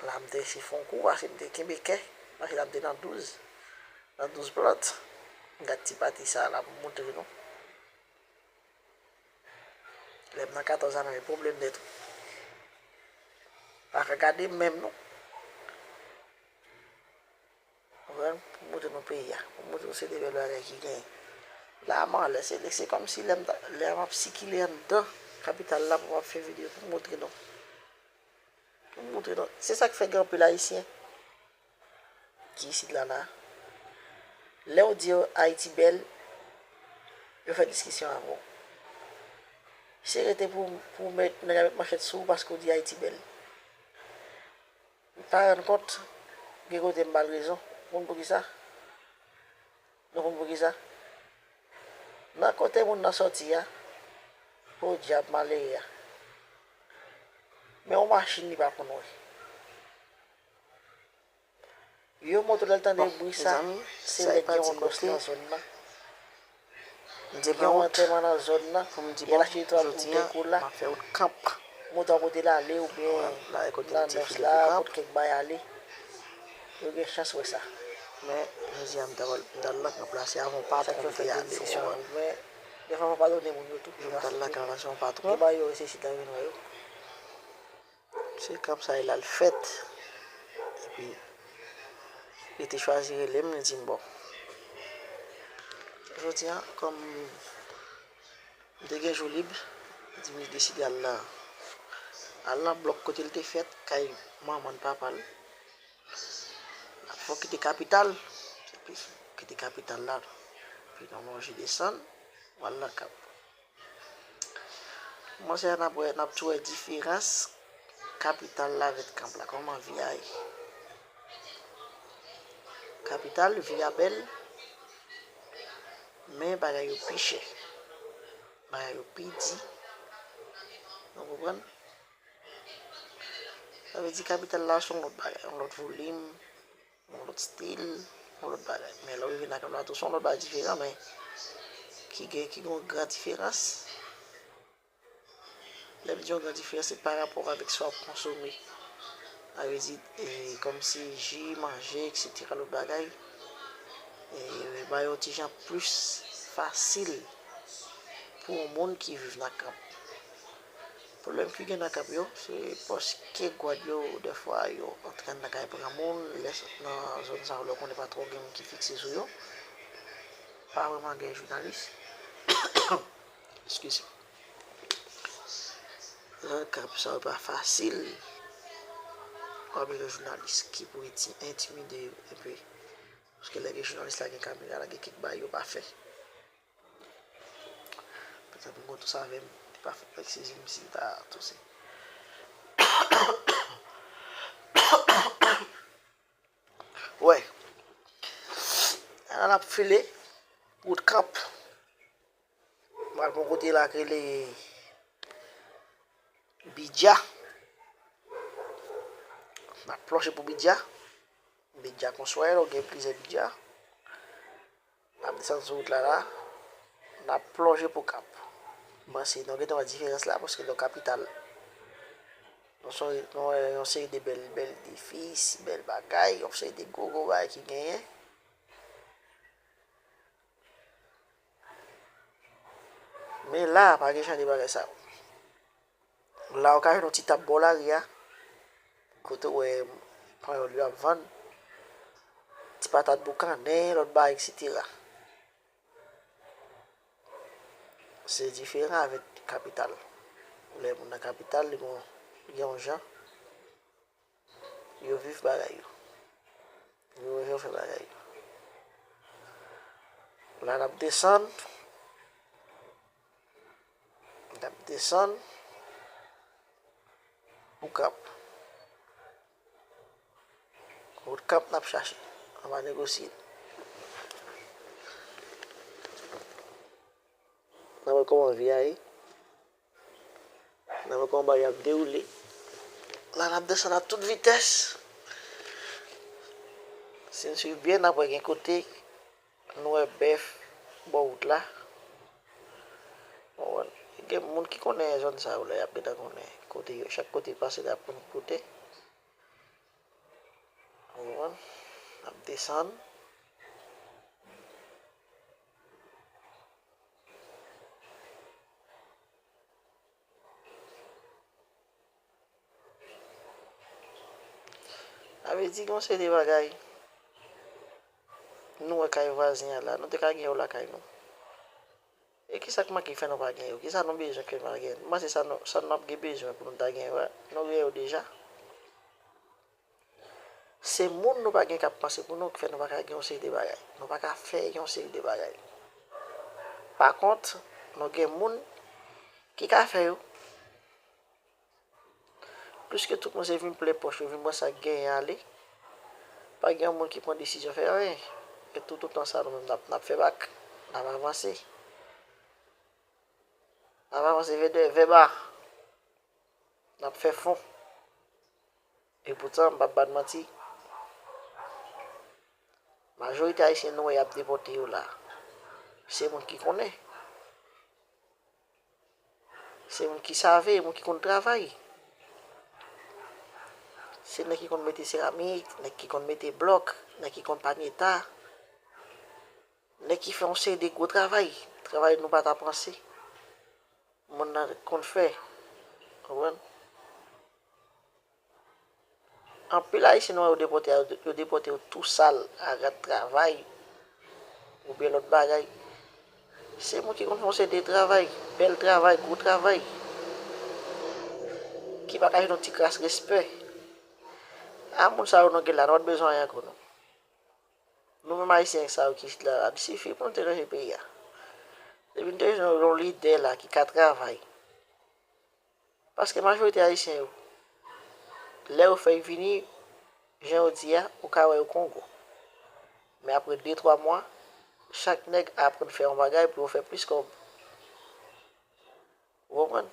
La m te chifon kou, paske m te kenbe kè. Paske la m te nan douz. Nan douz plant. M gad ti pati sa la pou m montre nou. Lè m nan katòz la, m nan pwoblèm nèt wi. Pa ka gade m menm non. Konprann? Pou montre nou peyi a. Pou montre nou se de bèl bagay ki genyen. La m anlè, se, se kòmsi lè m ta, lè m ap sikile anndan, Kapital la pou m ap fè videyo pou m montre nou. Pou m montre nou. Se sa k fè gen anpil Ayisyen ki isit la la. Lè w di yo Ayiti bèl, yo fè diskisyon avè w. Se rete pou, pou mèt, nèg la met manchèt sou ou paske w di Ayiti bèl. M pa rann kont, gen kote m ba l rezon. Ou konn poukisa? Nou konn poukisa? Nan kote moun nan sòti a, podyab malere a. Men yon machin li pa konn wè. Yo montre lè l tande bri sa, se lè gen yon nòs nan zòn nan. Gen yon antèman nan zòn nan, y al achte twa boutèy kola. Montre w kote l ale oubyen nan nòs la, kote kèk bay ale. Yo gen chans wè sa. Men, jodi a, m t al nan kanp la, se avè yon patwon m te ale. Men, dèfwa, fò w padone moun yo tou. Jou m t al nan kanp la, se yon patwon. Gen bay yo, se isit la yo vin wè yo. Se kanp sa e la l fèt. Epi, li te chwazi rele m, li di m, bon. Jodi a, kòm m te gen jou lib, li di m li deside al nan, al nan blòk kote l te fèt, kay manman l, papa l. Fò w kite kapital, epi kite kapital la, epi nan lonje desann, w al nan kanp. Mwen se n ap wè, n ap tou wè diferans kapital la avèk kanp la. Kòman vi a ye? Kapital, vi a bèl, men bagay yo pi chè. Bagay yo pi di. Nou konprann? Sa vle di kapital la se yon lòt bagay, yon lòt volim, yon lòt stil, yon lòt bagay. Men lè w rive nan kanp la tou, se yon lòt bagay diferan, men ki gen, ki gen yon gran diferans. Lè m di yon gran diferans, se pa rapò avèk sa w ap konsome. Sa vle di, e, kòmsi ji, manje, etsetera, lòt bagay. E, ba yo ti jan plis fasil pou yon moun ki viv nan kanp. Pwoblèm ki gen nan kanp yo, se paske gwad yo, dèfwa, yo antre anndan kay pran moun, lè nan zòn sa yo, lè w konnen pa twò gen moun ki fikse sou yo. Pa vrèman gen jounalis. Eskize. Nan kanp sa yo pa fasil. Kòm gen jounalis ki pou enti-, entimide yo enpe. Paske lè gen jounalis la, gen kamera la, gen kèk bagay yo pa fè. Petèt m gon tous avè m, li pa fèt, eskize m si m ta touse. Wè. La n ap file wout kanp. M pral pran kote la k rele Bidja. M ap plonje pou Bidja. Bidja konswè, ou gen plizyè Bidja. N ap desann sou wout la la. N ap plonje pou Kap. Bon, si nou gentan wè diferans la, paske nan kapital, nou son, nou wè yon seri de bèl, bèl edifis, bèl bagay, yon seri de gwo, gwo bagay ki genyen. Men la, pa gen jan de bagay sa yo. La, ou ka jwenn yon ti tab bò lari a, kote w wè panyòl yo ap vann, ti patat boukannen, lòt bagay, etsetera. Se diferan avèk kapital. Lè moun nan kapital, li gon, li gen yon jan. Yo viv bagay yo. Yo, yo fè bagay yo. La n ap desann. N ap desann. Pou Kap. Wout Kap n ap chache. Ann pa negosye. N ap wè kòman vi a ye. N ap wè kòman bagay ap dewoule. La n ap desann a tout vitès. Si n swiv byen, n ap wè gen kote nou wè bèf bò wout la. Ou konprann? Gen moun ki konnen zòn sa yo la, y ap gentan konnen kote yo, chak kote y pase la, y ap konn kote. Ou konprann? N ap desann. Sa vle di, gen yon seri de bagay nou wè kay vwazen an la, nou te ka gen yo lakay nou. E Kisa k manke k fè nou pa gen yo? Kisa nou bezwen k fè nou pa gen? M panse sa nou, sa n ap gen bezwen pou nou ta gen yo a, nou gen yo deja. Se moun nou pa gen k ap panse pou nou k fè nou pa ka gen yon seri de bagay. Nou pa ka fè yon seri de bagay. Pa kont, nou gen moun ki ka fè yo. Pliske tout moun se vin plen pòch yo, vin pran sa k genyen ale. Pa gen yon moun ki pran desizyon fè anyen. E toutotan sa, nou menm n ap, n ap fè bak, n ap avanse. N ap avanse vè dèyè, vè ba. N ap fè fon. E poutan, m p ap ba n manti, majorite ayisyen nou wè y ap depòte yo la, se moun ki konnen. Se moun ki save, moun ki konn travay. Se nèg ki konn mete seramik, nèg ki konn mete blòk, nèg ki konn panye ta, nèg ki fè yon seri de gwo travay. Travay nou pa ta panse moun nan konn fè. Konprann? Anpil ayisyen nou wè yo depòte a, yo depòte yo tou sal, a rad travay, oubyen lòt bagay. Se moun ki konn fè yon seri de travay, bèl travay, gwo travay, ki pa ka jwenn yon ti kras respè. A moun sa yo nou gen la, nou pa t bezwen anyen ankò non. Nou menm ayisyen sa yo ki isit la, ap sifi pou nou te ranje peyi a. Depi nou te jwenn yon lidè la ki ka travay. Paske majorite ayisyen yo, lè yo fè y vini, jan yo di a, ou ka wè yo Kongo. Men apre de, twa mwa, chak nèg aprann fè yon bagay pou yo fè plis kòb. Ou konprann?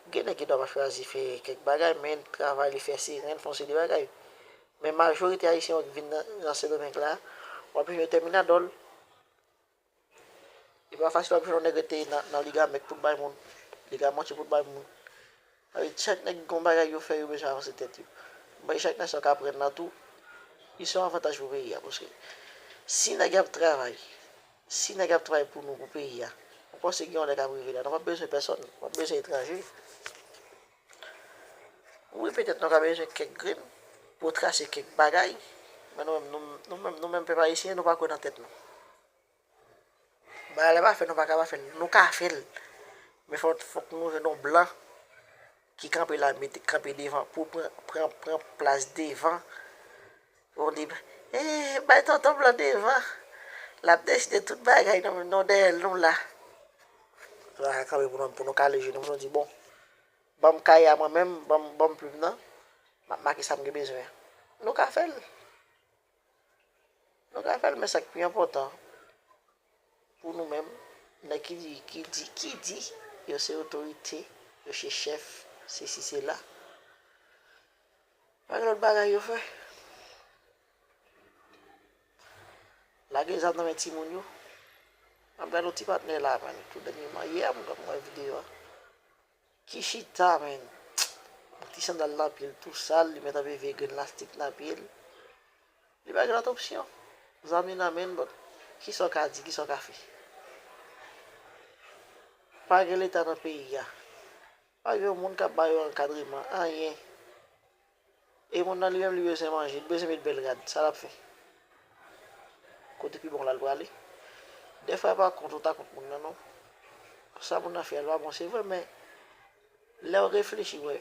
Gen nèg ki nòmal chwazi fè kèk bagay, men travay li fè seren, fè yon seri de bagay. Men majorite ayisyen yo ki vin nan, nan Sendomeng la, w ap jwenn yo tèminadòl. E pa fasil w ap jwenn yon nèg rete nan, nan ligamen k pou l bay moun, ligamanti pou l bay moun. Sa vle di chak nèg gen yon bagay yo fè, yo bezwen avanse tèt yo. Men chak nèg sa w ka pran nan tou, li se yon avantaj pou peyi a, paske si nèg ap travay, si nèg ap travay pou nou, pou peyi a, ou panse gen yon lè k ap rive la, nou p ap bezwen pèsonn, nou p ap bezwen etranje. Wi, petèt nou ka bezwen kèk grenn pou trase kèk bagay, men nou menm, nou, nou menm, nou menm pèp ayisyen, nou pa kwè nan tèt nou. Bagay la pa fè, nou pa ka pa fè l. Nou ka fè l. Men fòk, fòk nou jwenn yon blan ki kanpe la, mete, kanpe devan, pou pran, pran, pran plas devan. Yon de, eh, bay tonton blan devan. L ap deside tout bagay, nou, nou dèyè l, nou la. Nou pa ka kanpe pou nou, pou nou kale je nou, pou nou di, bon, ban m kaye a mwen menm, ban m, ban m plim nan. M ap make sa m gen bezwen an. Nou ka fè l. Nou ka fè l, men sa k pi enpòtan pou nou menm, nèg ki di, ki di, ki di yo se otorite, yo se chèf, sesi, sela. Pa gen lòt bagay yo fè. Lage zam nan men timoun yo. M ap gade yon ti patnè la, man, tou dènyèman, yè a, m t ap wè videyo a. Ki chita, men. Ti sandal nan pye l tou sal, li mèt ap veye grenn lastik nan pye l. Li pa gen lòt opsyon. Zam li nan men l, but kisa w ka di, kisa w ka fè? Pa gen Leta nan peyi a. Pa gen yon moun k ap ba yo ankadreman, anyen. E moun nan li menm, li bezwen manje, li bezwen met bèl rad, sa l ap fè? Kote pi bon la l prale? Dèfwa, pa kont ou ta kont moun nan, non. Sa moun nan fè a, l pa bon, se vre, men lè w reflechi, w wè,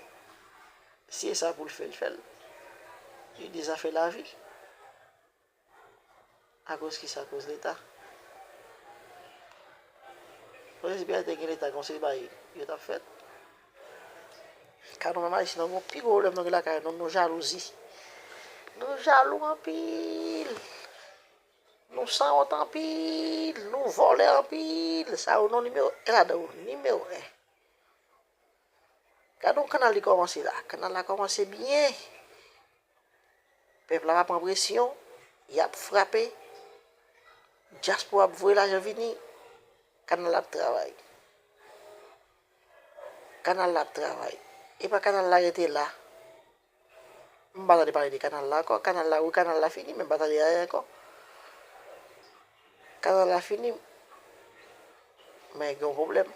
si e sa pou l fè, l fè l. E de zafè lavi. Akoz kisa? Akoz Leta. Paske si peyi a te gen Leta, gen yon seri bagay yo t ap fèt. Ka nou menm Ayisyen, nou gen yon pi gwo pwoblèm nou gen lakay nou, nou jalouzi. Nou jalou anpil. Nou sanwont anpil. Nou vòlè anpil. Sa yo non nimewo en ladan yo. Nimewo en. Gade yon kanal li kòmanse la. Kanal la kòmanse byen. Pèp la pa pran presyon. Y ap frape. Dyaspora ap voye lajan vini. Kanal la ap travay. Kanal la ap travay. E pa kanal la rete la. M pa tande pale de kanal la ankò. Kanal la, wi, kanal la fini, men m pa tande anyen ankò. Kanal la fini, men gen yon pwoblèm.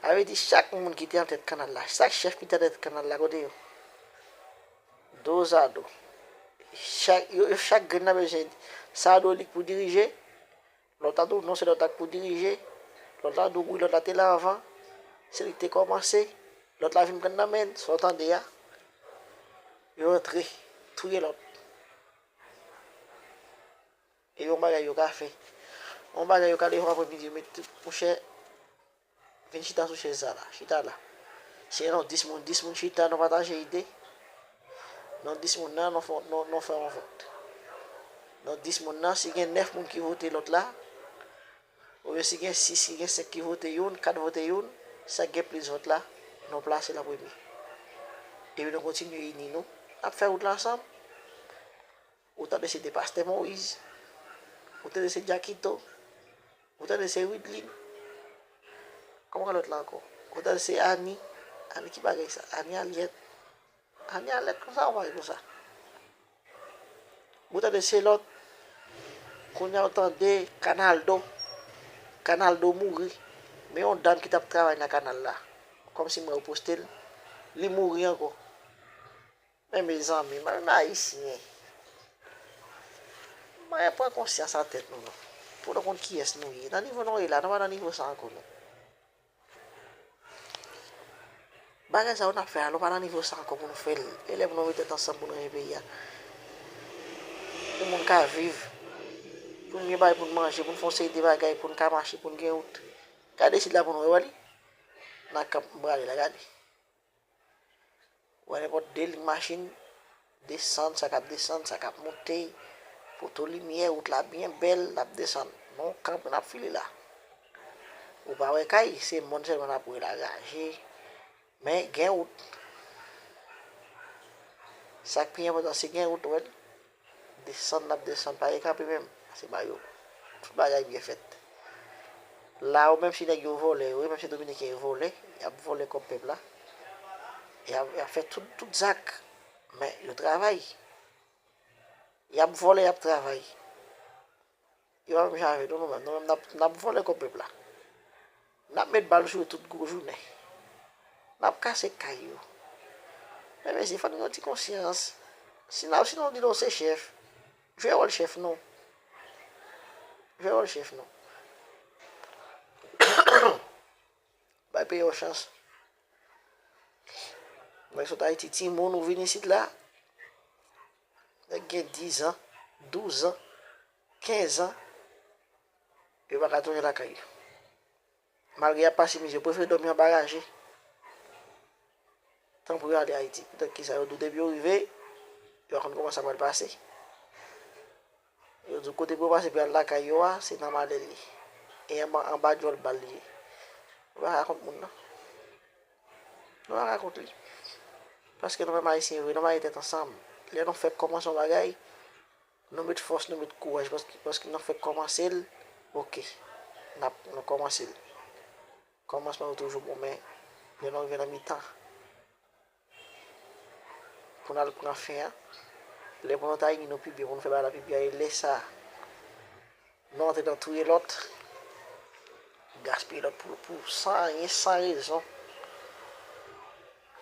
Sa vle di chak moun ki te antèt kanal la, chak chèf ki te antèt kanal la, kote yo? Dozado. Chak, yo, yo chak grenn nan bezwen sa dwe lik pou dirije. Lòt la di w non, se lòt la k pou dirije. Lòt la di w wi, lòt la te la anvan. Se li ki te kòmanse. Lòt la vin pran nan men l, sa w tande a. Yo antre, touye lòt. E yon bagay yo ka fè. Yon bagay yo ka leve apremidi, yo met tout, monchè, vin chita sou chèz sa la, chita la. Si gen non dis moun, dis moun chita, nou pataje ide. Non dis moun nan, nou fè, nou, nou fè yon vòt. Non dis moun nan, si gen nèf moun ki vote lòt la, oubyen si gen sis, si gen senk ki vote youn, kat vote youn, sa k gen plis vòt la, nou plase l an premye. Epi nou kontinye ini nou, n ap fè wout la ansanm. Ou tande se de pastè Moyiz, ou tande se Jakito, ou tande se Widlin. Kòman lòt la ankò? Ou tande se Ani, Ani ki bagay sa? Ani Alyèt. Ani Alyèt konsa ou bagay konsa. Ou tande se lòt. Kounye a ou tande Kanaldo. Kanaldo mouri. Men yon dam ki t ap travay nan kanal la. Kòmsi mwen reposte l. Li mouri ankò. Men mezanmi, mwen menm ayisyen. Mwen pran konsyans a tèt nou non. Pou nou konn kiyès nou ye. Nan nivo nou ye la, nou pa nan nivo sa ankò non. Bagay sa yo n ap fè a, nou pa nan nivo sa ankò pou nou fè l. E lè pou nou met tèt ansanm pou nou ranje peyi a. Pou moun ka viv. Pou n gen bagay pou n manje, pou n fè yon seri de bagay, pou n ka mache, pou n gen wout. Gade isit la pou nou wè, wè li. Nan kanp m prale la, gade. Wè nenpòt de liy machin, desann, sa k ap desann, sa k ap monte, poto limyè, wout la byen bèl, l ap desann. Nou kanpe, n ap file la. Ou pa wè kay, se mòn sèlman n ap wè la, raje. Men gen wout. Sa k pi enpòtan, se gen wout, wè. Desann, n ap desann, pa gen kanpe menm. Se ba yo. Tout bagay byen fèt. La yo, menm si nèg yo vòlè, yo, menm si dominiken yo vòlè, y ap vòlè kòb pèp la. Y ap, y ap fè tout, tout zak. Men, yo travay. Y ap vòlè, y ap travay. Yo pa menm jan avè nou, nou menm. Nou menm, n ap, n ap vòlè kòb pèp la. N ap met bal sou yo tout gwo jounen. N ap kase kay yo. Men mesye, fò n gen yon ti konsyans. Si n ap, si nou di nou se chèf, jwe wòl chèf nou. Jwe wòl chèf nou. Bay peyi yon chans. Mwen sot Ayiti, timoun ou vin isit la, nèg gen diz an, douz an, kenz an, yo pa ka tounen lakay yo. Malgre y ap pase mizè, yo prefere dòmi anba raje. Tanpri yo ale Ayiti. Poutèt ki sa yo di w depi yo rive, yo pa konn kòman sa pral pase. Yo di w kote pou yo pase pou y al lakay yo a, se nan malè l ye. E anba, anba djòl bal li ye. Nou pa ka kont moun nan. Nou pa ka kont li. Paske nou menm ayisyen vre, nou mare tèt ansanm. Lè nou fèk kòmanse yon bagay, nou met fòs, nou met kouraj, paske, paske nou fèk kòmanse l, oke. N ap, nou kòmanse l. Kòmansman yo toujou bon, men lè nou rive nan mitan, pou n al pran fen an, lè pou nou ta ini nou pi byen, pou nou fè bagay la pi byen, e lè sa a, nou antre nan touye lòt, gaspiye lòt pou, pou san anyen, san rezon.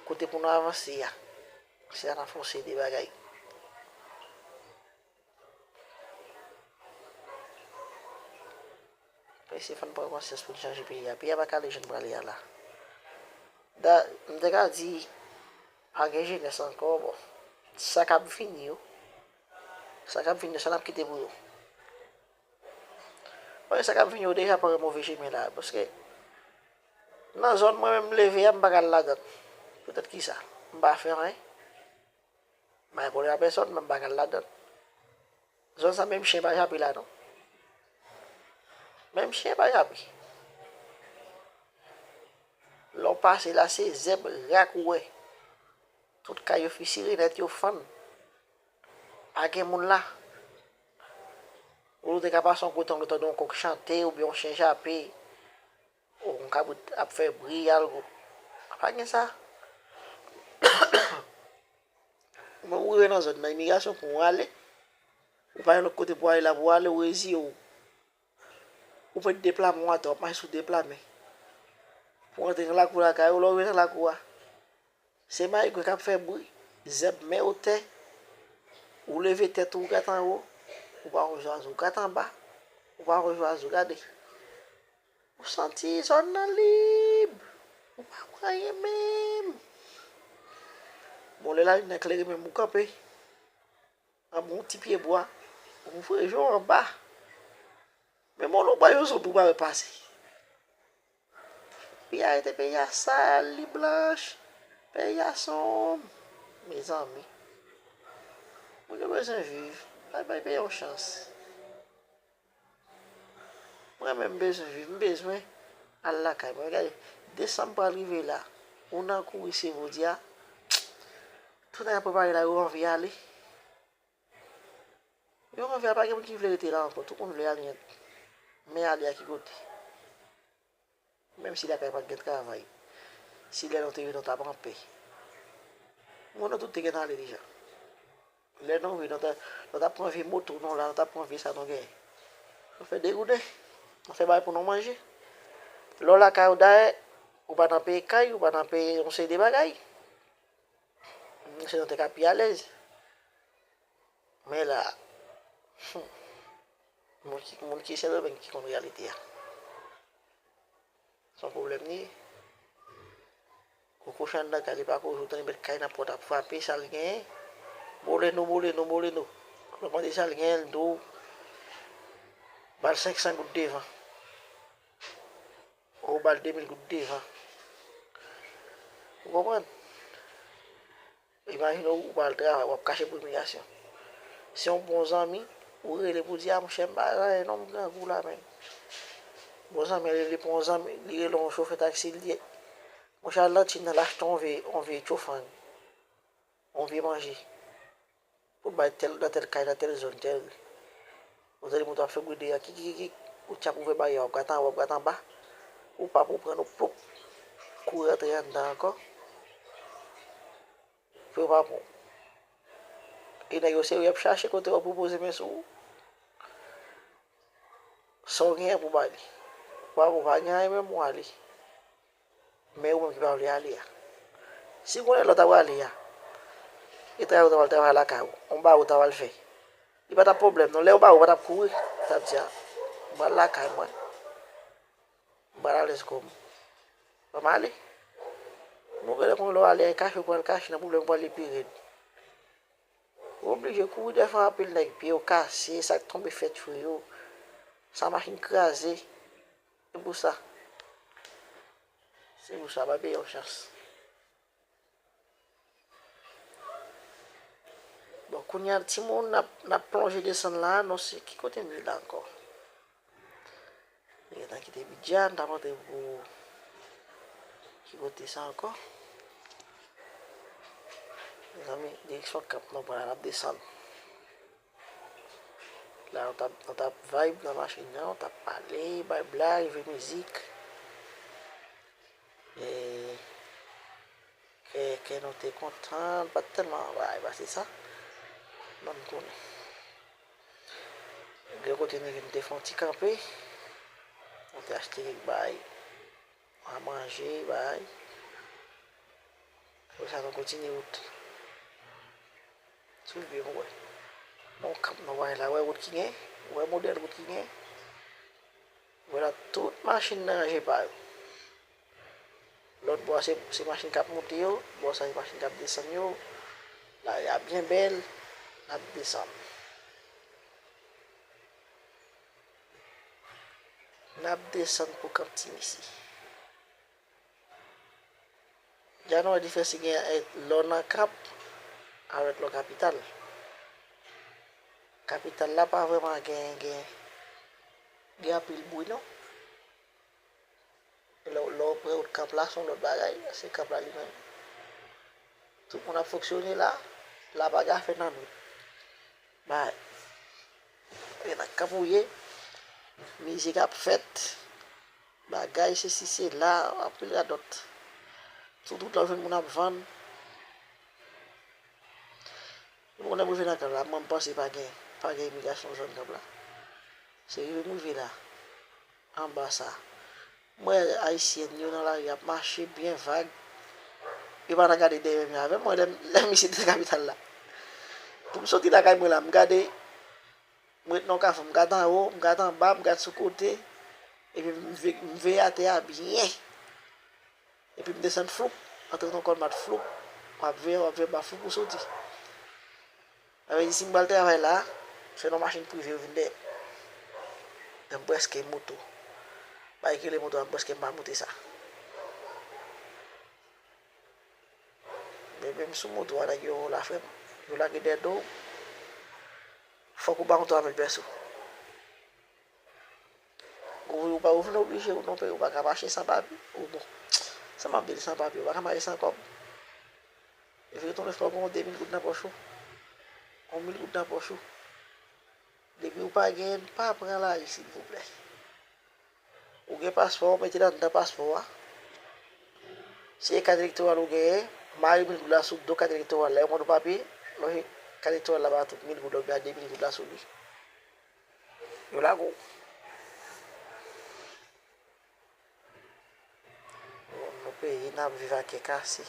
Kote pou nou avanse a, se la n ap fè yon seri de bagay. Mesye, fò n pran konsyans pou n chanje peyi a. Peyi a pa ka ale jan l prale a la. Da, m te ka di, pa gen jenès ankò, bon. Sa k ap vini yo, sa k ap vini yo, sa n ap kite pou yo? Paske sa k ap vini yo deja pran move chemen la. Paske nan zòn mwen menm m leve a, m pa ka al ladan l. Poutèt ki sa? M pa fè anyen. M pa gen pwoblèm a pèsòn, men m pa ka al ladan l. Zòn sa menm chen pa jape la non. Menm chen pa jape. Lè w pase la, se zèb rak ou wè. Tout kay yo fisire nèt, yo fann. Pa gen moun la. Ou te ka pase yon kote, ou tande yon kòk chante, oubyen yon chen jape, yon kabrit ap fè bri, algo. Pa gen sa. Mwen, ou rive nan zòn nan imigrasyon pou w ale, ou pa gen lòt kote pou w ale la, pou w ale, ou reziye w. Ou pèdi de pla men atè, w ap mache sou de pla men. Pou w antre nan lakou lakay ou, lè w rive nan lakou a, se mayigwe k ap fè bri, zèb men otè, ou leve tèt ou, ou gade anwo, ou pa wè zwazo, ou gade anba, Ou pa wè zwazo, gade. Ou santi zòn nan lib. Ou pa wè anyen menm. Bon, lè lalin nan klere menm, ou kanpe anba yon ti pye bwa. Ou voye je w anba. Men bon, lè w ba yo zòn pou w pa wè pase. Peyi a rete peyi a sal, li blanch. Peyi a sonb. Mezanmi. Moun yo bezwen viv. Bay, bay peyi a yon chans. Mwen menm, m bezwen viv. M bezwen al lakay mwen. Gade, desanm pral rive la. Ou nan kouri se jodi a. Tout nèg ap prepare la, yo anvi ale. Yo anvi ale, pa gen moun ki vle rete la ankò. Tout moun vle ale nèt. Men ale a ki kote? Menm si lakay pa t gen travay, si lè nou te vin nou t ap anpè. Moun nou tout te gentan ale deja. Lè nou vin nou t ap, nou t ap pran vye moto nou la, nou t ap pran vye sa nou genyen. Nou fè degouden, nou fè bagay pou nou manje. Lè w lakay ou dayè, ou pa nan peye kay, ou pa nan peye yon seri de bagay. Se nou te ka pi alèz. Men la, hmm, moun ki, moun ki Sendomeng ki konn reyalite a. Se yon pwoblèm li ye. Koko chan nan kay li pa koze, ou tande bèt kay nan pòt ap frape, sa l genyen. Moleno, moleno, moleno. Lè w mande sa l genyen, l di w, ba l senk san goud devan. Ou ba l de mil goud devan. Ou konprann? Imajine w, ou pa al travay, w ap kache pou imilyasyon. Se yon bon zanmi, ou rele pou di, a, monchè, m pa gen anyen non, m grangou la menm. Bon zanmi, li rele pou yon zanmi, li rele yon chofè taksi, li di, monchè, al nan Chin nan, l achte yon vye, yon vye chofang, yon vye manje. Pou bay tèl, nan tèl kay, nan tèl zòn, tèl ri. Ou tande moto ap fè bri deyò, kikikikik. Ou tchap ouvè baryè a, w ap gate anwo, w ap gate anba. Ou pa pou pran nou, ploup. Kouri rantre anndan ankò. Pou yo pa pran w. E nèg yo serye, y ap chache kote yo pou poze men sou ou. Sa w genyen pou ba li. Ou pa, ou pa gen anyen menm, ou ale. Men ou menm ki pa vle ale a. Si konnen lè w ta prale a, e travay ou ta pral travay lakay ou, yon bawo ou ta pral fè, li pa t ap pwoblèm non. Lè yon bawo pa t ap kouri, ou t ap di, a, m pral lakay mwen, m pral alèz kò m. Ban m ale. Nou genlè konnen lè w ale a, e kache ou pral kache nan pwoblèm, ou pral li pi rèd. Ou oblije kouri dèfwa anpil nèg pye yo kase, sa k tonbe fèt sou yo, sa machin kraze. Se pou sa. Se pou sa, bay peyi a yon chans. Bon, kounye a, timoun, n ap, n ap plonje desann la, non, se ki kote m ye la ankò? Li gentan kite Bidjan, n t ap antre pou ki kote sa ankò? Mezanmi, direksyon Kap nou pran la, n ap desann. La, nou t ap, nou t ap vibe nan machin nan, nou t ap pale, bay blag, jwe mizik. E, kè, kè nou te kontan, pa t tèlman bagay pase sa. Ban m konnen. Gen kote nou vin te fè yon ti kanpe. Nou te achte kèk bagay. A manje, bagay. Apre sa, nou kontinye wout. Sou vye, mwen wè. Nan yon kanp nan vwayen la, wè wout ki gen. Wè modèl wout ki gen. Wè la, tout machin nan ranje pa yo. Lòt bò a, se, se machin k ap monte yo. Bò sa, se machin k ap desann yo. Lari a byen bèl. N ap desann. N ap desann pou Kanp Timisi. Dja nou wè diferans ki gen ant lè w nan Kanp avèk lè w kapital. Kapital la pa vrèman gen, gen, gen anpil bri non. Lè, w- lè w pran wout Kanp la, se yon lòt bagay, se Kanp la li menm. Tout moun ap fonksyone la, la pa ka fè nan nwit. Bay. E nan Kanp ou ye, mizik ap fèt, bagay sesi sela, anpil radòt. Sou tout la w jwenn moun ap vann. Bon, lè m rive nan Kanp la, mwen m panse pa gen, pa gen imigrasyon zòn Kanp la. Se rive m rive la, anba sa. M wè Ayisyen yo nan lari ap mache byen vag. Yo pa nan gade dèyè menm avè m. Mwen, lè m, lè m isit nan kapital la. Pou m soti lakay mwen la, m gade M ret nan yon kafou, m gad anwo, m gad anba, m gad sou kote, epi m ve- m veye atè a byen. Epi m desann floup, antre nan kòlmat floup, w ap veye, w ap veye anba floup ou soti. Sa vle di si m pral travay la, se nan machin prive yo vin dèyè m. Lè m prèske moto. Bay kile moto a, m prèske m pa moute sa. Men menm sou moto a, nèg yo la frè m. Yo lage dèyè do w. Fòk ou ba yon twa mil pèso. Ou, ou pa, ou vin oblije, ou non, ou pa ka mache san papye. Ou bon. Sa m ap di l san papye, ou pa ka mache san kòb. Epi tou, fòk ou gen de mil goud nan pòch ou. Yon mil goud nan pòch ou. Depi ou pa genyen, pa pran lari, silvouplè. Ou gen paspò, ou mete l anndan paspò a. Si e kat elektoral ou genyen, mare mil goud la sou do kat elektoral la. Yo mande w papye, lonje kat elektoral la ba tout mil goud la oubyen de mil goud la sou li. Yo lage w. Yon peyi n ap viv ak kè kase.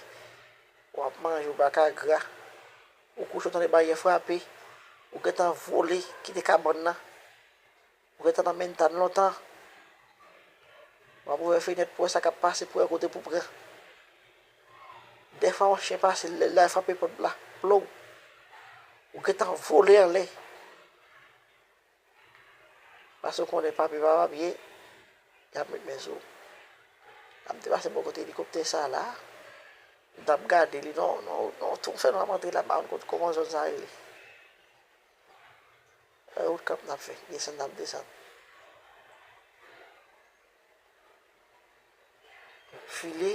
W ap manje, w pa ka gra. Ou kouche, w tande baryè frape. Ou gentan vole, kite kabann nan. Ou gentan nan menm tan lontan. W ap ouvè fenèt pou wè sa k ap pase, pou wè kote pou pran. Dèfwa yon chen pase, lè l frape pòt la, plow. Ou gentan vole anlè. Paske w konnen papye pa papye, y ap met men sou ou. Lè m te pase bò kote elikoptè sa la, m t ap gade li, non, non, non, tou fè nwa m antre la, m pa konn kot, kòman zòn sa rele. E wout kanpe n ap fè, desann n ap desann. File,